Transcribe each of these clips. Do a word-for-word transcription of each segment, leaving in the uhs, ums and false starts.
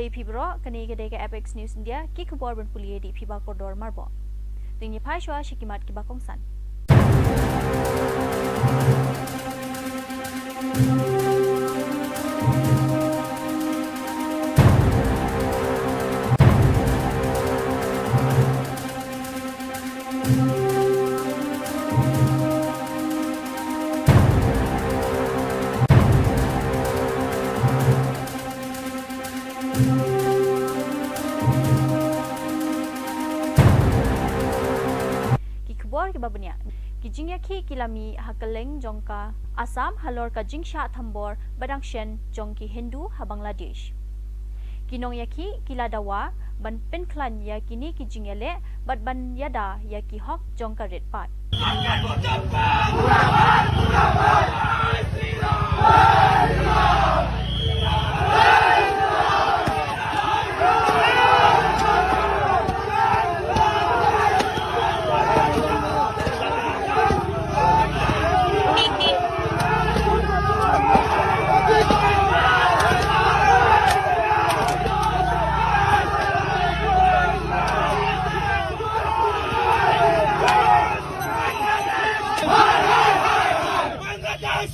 Ïa phi baroh, kane ka dei ka F X News India, ki khubor ban pule da phi ba kordor marbok. Ngin ïa phai shuwa sha ki mat kiba kongsan. Ki khubor kiba bniah. Ki jingïakhih ki la mih ha kylleng jong ka Assam halor ka jingshah thombor ba dang shen jong ki Hindu ha Bangladesh. Ki nongïakhih ki la dawa ban pynkhlaiñ ïa kine ki jingïaleh bad ban ïada ïa ki hok jong ka rit paid. Bangladesh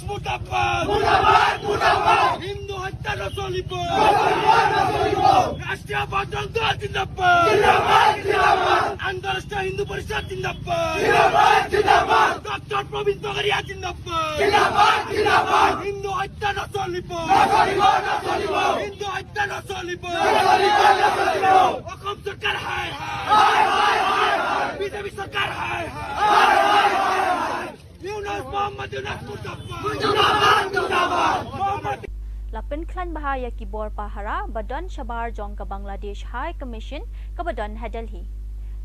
murdabad! Murdabad, murdabad! Hindu হত্যা না চলিব! না চলিব, না চলিব! রাষ্ট্রীয় বাদল দল জিন্দাবাদ! জিন্দাবাদ, জিন্দাবাদ! আন্তঃরাষ্ট্রীয় হিন্দু পরিষদ জিন্দাবাদ! জিন্দাবাদ, জিন্দাবাদ! ডক্টর প্রবীণ তগরিয়া জিন্দাবাদ! জিন্দাবাদ, জিন্দাবাদ! হিন্দু হত্যা না চলিব! না চলিব, না চলিব! হিন্দু হত্যা না চলিব! না চলিব, না চলিব! অসম সরকার হায় হায়! হায়, হায়, হায়, হায়! বিজেপি সরকার হায় হায়! হায়, হায়, হায়, হায়! ইউনূস, মোহাম্মদ ইউনূস মুর্দাবাদ! মুর্দাবাদ, মুর্দাবাদ! মোহাম্মদ La pynkhlaiñ bha ïa ki bor pahara ba don shabar jong ka Bangladesh High Commission kaba don ha Delhi.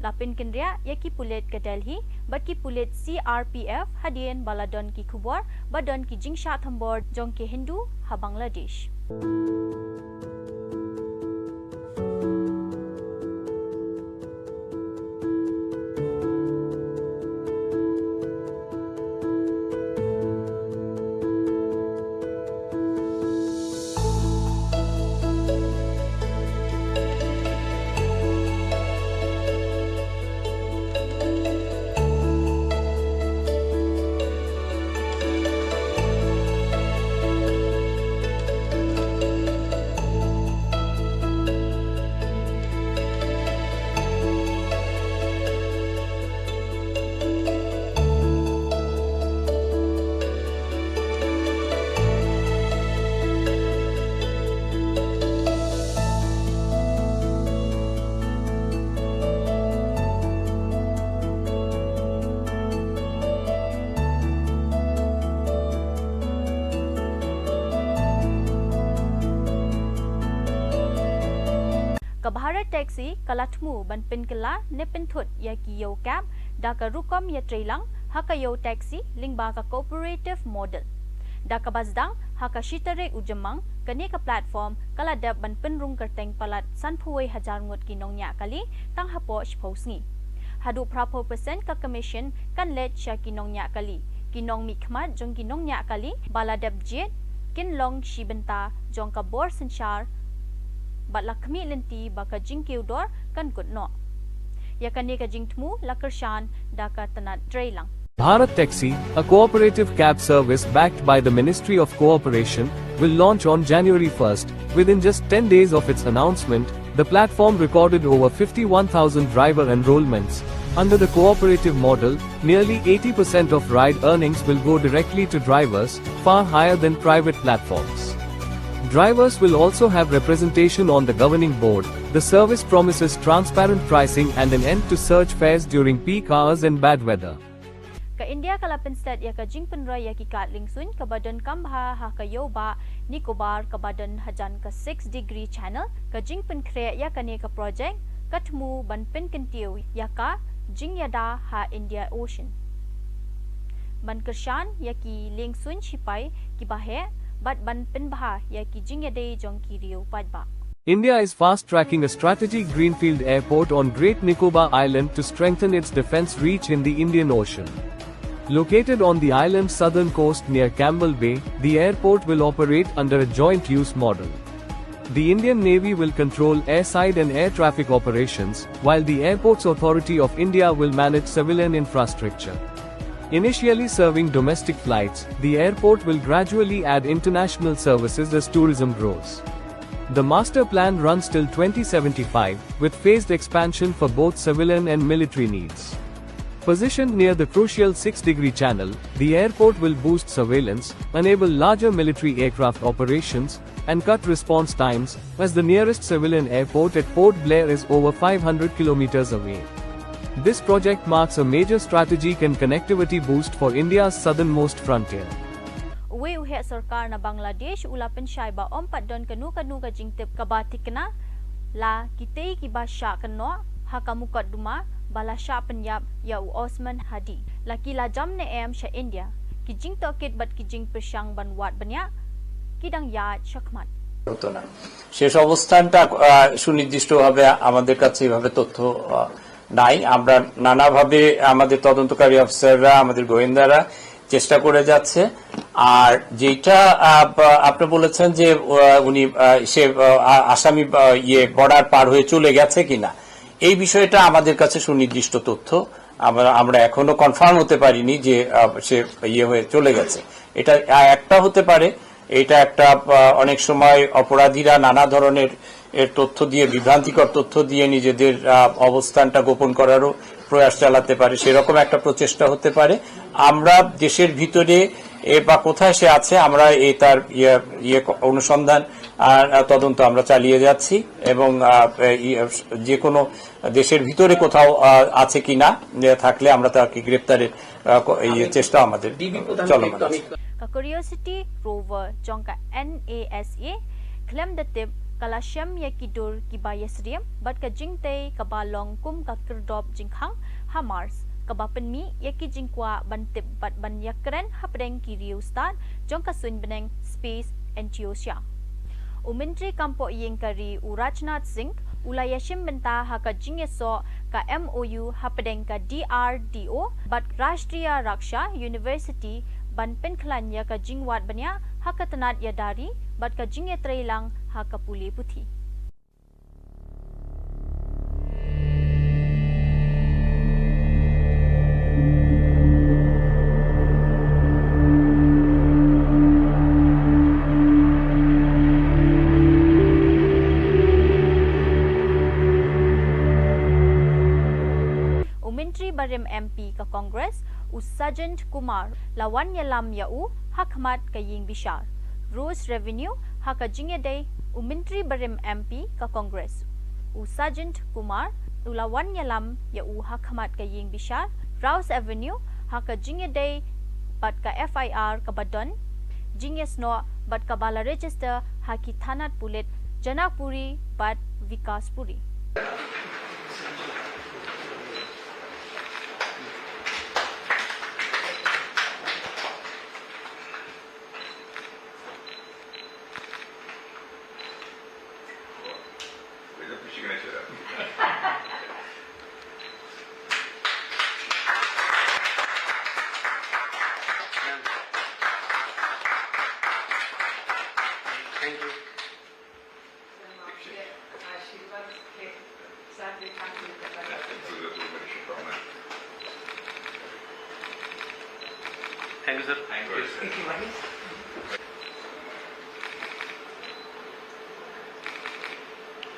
La pynkynriah ïa ki pulit ka Delhi bad ki pulit C R P F hadien ba la don ki khubor ba don ki jingshah thombor jong ki Hindu ha Bangladesh. Ka Bharat Taxi ka la thmu ban pynkylla ne pynthut ïa ki ïew cab da ka rukom ïatreilang ha ka ïew taxi lyngba ka cooperative model. Da kaba sdang ha ka shi tarik u Jymmang, kane ka platform ka la dep ban pynrung kyrteng palat sanphew wei hajar ngut ki nongñiah kali tang hapoh shiphew sngi. Haduh phraphew percent ka commission kan leit sha ki nongñiah kali. Ki nongmihkhmat jong ki nongñiah kali ba la dep jied kin long shi bynta jong ka bor synshar bad la khmih lynti ba ka jingkiew dor kan kut noh. Ïa kane ka jingthmu la kyrshan da ka tnat treilang. Bharat Taxi, a cooperative cab service backed by the Ministry of Cooperation, will launch on January first. Within just ten days of its announcement, the platform recorded over fifty-one thousand driver enrollments. Under the cooperative model, nearly eighty percent of ride earnings will go directly to drivers, far higher than private platforms. Drivers will also have representation on the governing board. The service promises transparent pricing and an end to surge fares during peak hours and bad weather. Ka India ka la pynstet ïa ka jingpynroi ïa ki kad liengsuiñ kaba donkam bha ha ka ïew bah Nicobar kaba don hajan ka Six Degree Channel. Ka jingpynkhreh ïa kane ka projek ka thmu ban pynkyntiew ïa ka jingïada ha India Ocean, ban kyrshan ïa ki liengsuiñ shipai kiba heh bad ban pynbha ïa ki jingïadei jong ki riew paidbah. India is fast-tracking a strategic greenfield airport on Great Nicobar Island to strengthen its defense reach in the Indian Ocean. Located on the island's southern coast near Campbell Bay, the airport will operate under a joint-use model. The Indian Navy will control airside and air traffic operations, while the Airports Authority of India will manage civilian infrastructure. Initially serving domestic flights, the airport will gradually add international services as tourism grows. The master plan runs till twenty seventy-five, with phased expansion for both civilian and military needs. Positioned near the crucial six degree channel, the airport will boost surveillance, enable larger military aircraft operations, and cut response times, as the nearest civilian airport at Port Blair is over five hundred kilometers away. This project marks a major strategic and connectivity boost for India's southernmost frontier. Uwei u heh sorkar na Bangladesh u la pynshai ba ym pat don kano kano ka jingtip kaba thikna la kitei kiba shah kynnoh ha ka mukotduma ba la shah pynïap ïa u Osman Hadi. La ki la jam ne em sha India, ki jingtohkit bad ki jingpyrshang ban wad bniah ki dang ïaid shakhmat. হতো না। শেষ অবস্থানটা আহ, সুনির্দিষ্টভাবে আমাদের কাছে এভাবে তথ্য আহ, নাই। আমরা নানাভাবে আমাদের তদন্তকারী অফিসাররা, আমাদের গোয়েন্দারা চেষ্টা করে যাচ্ছে। আর যেটা আহ, আপনি বলেছেন যে আহ, উনি আহ, সে আহ, আসামি আহ, ইয়ে বর্ডার পার হয়ে চলে গেছে কিনা, এই বিষয়টা আমাদের কাছে সুনির্দিষ্ট তথ্য। আমরা আমরা এখনো কনফার্ম হতে পারিনি যে আহ, সে ইয়ে হয়ে চলে গেছে। এটা আহ, একটা হতে পারে। এটা একটা আহ, অনেক সময় অপরাধীরা নানা ধরনের এর তথ্য দিয়ে, বিভ্রান্তিকর তথ্য দিয়ে নিজেদের আহ, অবস্থানটা গোপন করারও প্রয়াস চালাতে পারে, সেরকম একটা প্রচেষ্টা হতে পারে। আমরা দেশের ভিতরে এ বা কোথায় সে আছে, আমরা এ তার ইয়ে ইয়ে ক- অনুসন্ধান আর আহ, তদন্ত আমরা চালিয়ে যাচ্ছি এবং আহ, এই, আহ, যে কোনো দেশের ভিতরে কোথাও আহ, আছে কিনা এ থাকলে আমরা তাকে গ্রেপ্তারের আহ, ক- এই চেষ্টা আমাদের চলমান আছে। Ka Curiosity Rover jong ka NASA khlem da tip ka la shem ïa ki dur kiba ïasyriem bad ka jingtei kaba long kum ka kyrdop jingkhang ha Mars, kaba pynmih ïa ki jingkwah ban tip bad ban ïakren hapdeng ki riew stad jong ka suiñ bneng Space Antiosha. U Myntri kam poh ïing ka ri u Rajnath Singh u la ïashim bynta ha ka jingïasoh ka M O U hapdeng ka D R D O bad Rashtriya Raksha University ban pynkhlaiñ ïa ka jingwad bniah ha ka tnat ïada ri bad ka jingïatreilang ha ka pule puthi. U Myntri barim M P ka Congress, u Sajjan Kumar, la wan ïalam ïa u ha khmat ka ïing bishar. Ross Avenue ha ka jingïadei, u Myntri barim M P ka Congress, u Sajjan Kumar, u la wan ïalam ïa u ha khmat ka ïing bishar Ross Avenue ha ka jingïadei bad ka F I R kaba don jingïasnoh bad kaba la register ha ki thanat pulit Janakpuri bad Vikaspuri. Thank you, sir. Thank you.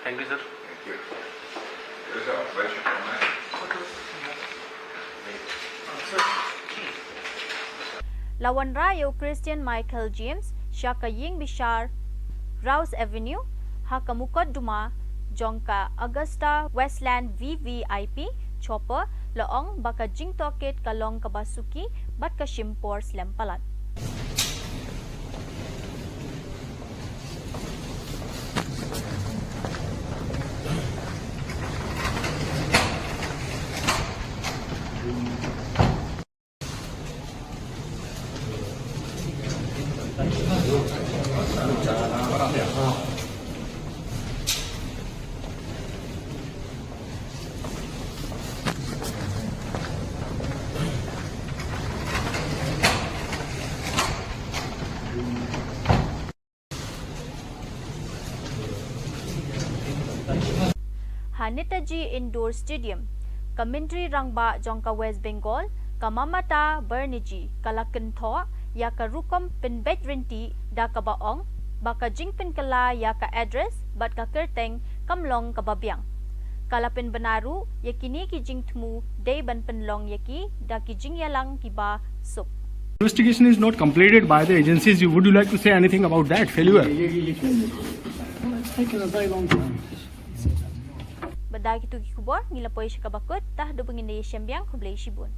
Thank you, sir. Thank you. La wanrah ïa u Christian Michael James sha ka ïing bishar Rouse Avenue ha ka mukotduma jong ka Augusta Westland V V I P chopper, la ong ba ka jingtohkit ka long kaba suki bad ka shim por slem palat. Netaji Indoor Stadium. Ka Myntri Rangbah jong ka West Bengal, ka Mamata Banerjee, ka la kynthoh ïa ka rukom pynbeit rynti da kaba ong ba ka jingpynkylla ïa ka address bad ka kyrteng kam long kaba biang. Ka la pynbna ruh ïa kine ki jingthmu dei ban pynlong ïa ki da ki jingïalang kiba suk. Investigation is not completed by the agencies. You, would you like to say anything about that failure? It's taken a very long time. Bad da kitu ki khubor ngi la poi sha kaba kut, tang haduh ba ngin da ïashem biang, khublei shibun.